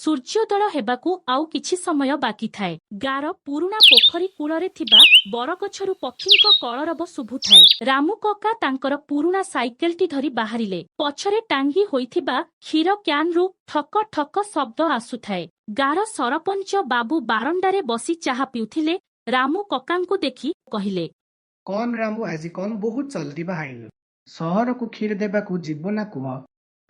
ସୂର୍ଯ୍ୟୋଦୟ ହେବାକୁ ଆଉ କିଛି ସମୟ ବାକି ଥାଏ। ଗାଁର ପୁରୁଣା ପୋଖରୀ କୂଳରେ ଥିବା ବରଗଛରୁ ପକ୍ଷୀଙ୍କ କଳରବ ଶୁଭୁଥାଏ। ରାମୁ କକା ତାଙ୍କର ପୁରୁଣା ସାଇକେଲଟି ଧରି ବାହାରିଲେ। ପଛରେ ଟାଙ୍ଗି ହୋଇଥିବା କ୍ଷୀର କ୍ୟାନରୁ ଠକ ଠକ ଶବ୍ଦ ଆସୁଥାଏ। ଗାଁର ସରପଞ୍ଚ ବାବୁ ବାରଣ୍ଡାରେ ବସି ଚାହା ପିଉଥିଲେ। ରାମୁ କକାଙ୍କୁ ଦେଖି କହିଲେ, କଣ ରାମୁ, ଆଜି କଣ ବହୁତ ଜଲଦି ବାହାରିଲୁ? ସହରକୁ କ୍ଷୀର ଦେବାକୁ ଯିବୁ ନା କୁହ?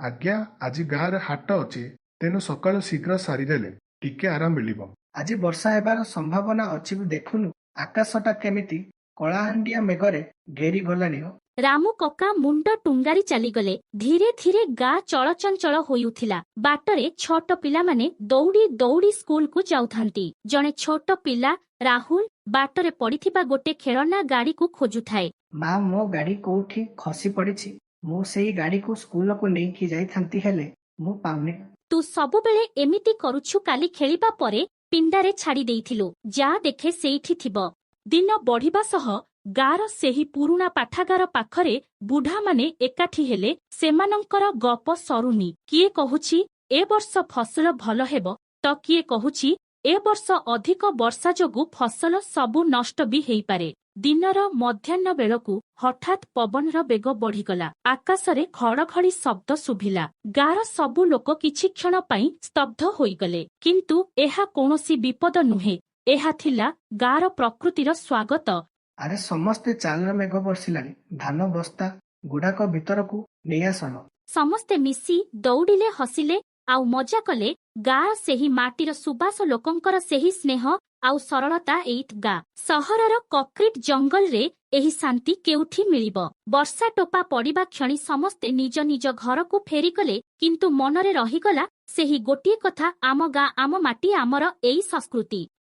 ଆଜ୍ଞା, ଆଜି ଗାଁରେ ହାଟ ଅଛି, ତେଣୁ ସକାଳୁ ଶୀଘ୍ର ସାରିଦେଲେ ଟିକେ ଆରାମ ମିଳିବ। ଆଜି ବର୍ଷା ହେବାର ସମ୍ଭାବନା ଅଛି। ଦେଖୁନୁ, ଆକାଶଟା କେମିତି କଳାହାଣ୍ଡିଆ ମେଘରେ ଘେରି ଗଲାଣି। ରାମୁ କକା ମୁଣ୍ଡ ଟୁଙ୍ଗାରି ଚାଲିଗଲେ। ଧୀରେ ଧୀରେ ଗାଁ ଚଳଚଞ୍ଚଳ ହୋଇଉଠିଲା। ବାଟରେ ଛୋଟ ପିଲାମାନେ ଦୌଡ଼ି ଦୌଡ଼ି ସ୍କୁଲକୁ ଯାଉଥାନ୍ତି। ଜଣେ ଛୋଟ ପିଲା ରାହୁଲ ବାଟରେ ପଡ଼ିଥିବା ଗୋଟେ ଖେଳନା ଗାଡ଼ିକୁ ଖୋଜୁଥାଏ। ମା, ମୋ ଗାଡ଼ି କୋଉଠି ଖସି ପଡ଼ିଛି। ମୁଁ ସେଇ ଗାଡ଼ିକୁ ସ୍କୁଲକୁ ନେଇକି ଯାଇଥାନ୍ତି, ହେଲେ ମୁଁ ପାଉନି। ତୁ ସବୁବେଳେ ଏମିତି କରୁଛୁ। କାଲି ଖେଳିବା ପରେ ପିଣ୍ଡାରେ ଛାଡ଼ି ଦେଇଥିଲୁ। ଯା ଦେଖେ, ସେଇଠି ଥିବ। ଦିନ ବଢ଼ିବା ସହ ଗାଁର ସେହି ପୁରୁଣା ପାଠାଗାର ପାଖରେ ବୁଢ଼ାମାନେ ଏକାଠି ହେଲେ। ସେମାନଙ୍କର ଗପ ସରୁନି। କିଏ କହୁଛି ଏ ବର୍ଷ ଫସଲ ଭଲ ହେବ ତ କିଏ କହୁଛି ଏ ବର୍ଷ ଅଧିକ ବର୍ଷା ଯୋଗୁ ଫସଲ ସବୁ ନଷ୍ଟ ବି ହେଇପାରେ। ଦିନର ମଧ୍ୟାହ୍ନ ବେଳକୁ ହଠାତ୍ ପବନର ବେଗ ବଢ଼ିଗଲା। ଆକାଶରେ ଘଡ଼ଘଡ଼ି ଶବ୍ଦ ଶୁଭିଲା। ଗାଁର ସବୁ ଲୋକ କିଛି କ୍ଷଣ ପାଇଁ ସ୍ତବ୍ଧ ହୋଇଗଲେ। କିନ୍ତୁ ଏହା କୌଣସି ବିପଦ ନୁହେଁ। ଏହା ଥିଲା ଗାଁର ପ୍ରକୃତିର ସ୍ୱାଗତ। ଆରେ ସମସ୍ତେ ଚାଲର, ମେଘ ବର୍ଷିଲାଣି। ଧାନ ବସ୍ତା ଗୁଡାକ ଭିତରକୁ ନେଇ ଆସନ। ସମସ୍ତେ ମିଶି ଦୌଡ଼ିଲେ, ହସିଲେ ଆଉ ମଜା କଲେ। ଗାଁର ସେହି ମାଟିର ସୁବାସ, ଲୋକଙ୍କର ସେହି ସ୍ନେହ ଆଉ ସରଳତା, ଏଇ ଗାଁ। ସହରର କଂକ୍ରିଟ ଜଙ୍ଗଲରେ ଏହି ଶାନ୍ତି କେଉଁଠି ମିଳିବ? ବର୍ଷା ଟୋପା ପଡ଼ିବା କ୍ଷଣି ସମସ୍ତେ ନିଜ ନିଜ ଘରକୁ ଫେରିଗଲେ। କିନ୍ତୁ ମନରେ ରହିଗଲା ସେହି ଗୋଟିଏ କଥା, ଆମ ଗାଁ, ଆମ ମାଟି, ଆମର ଏଇ ସଂସ୍କୃତି।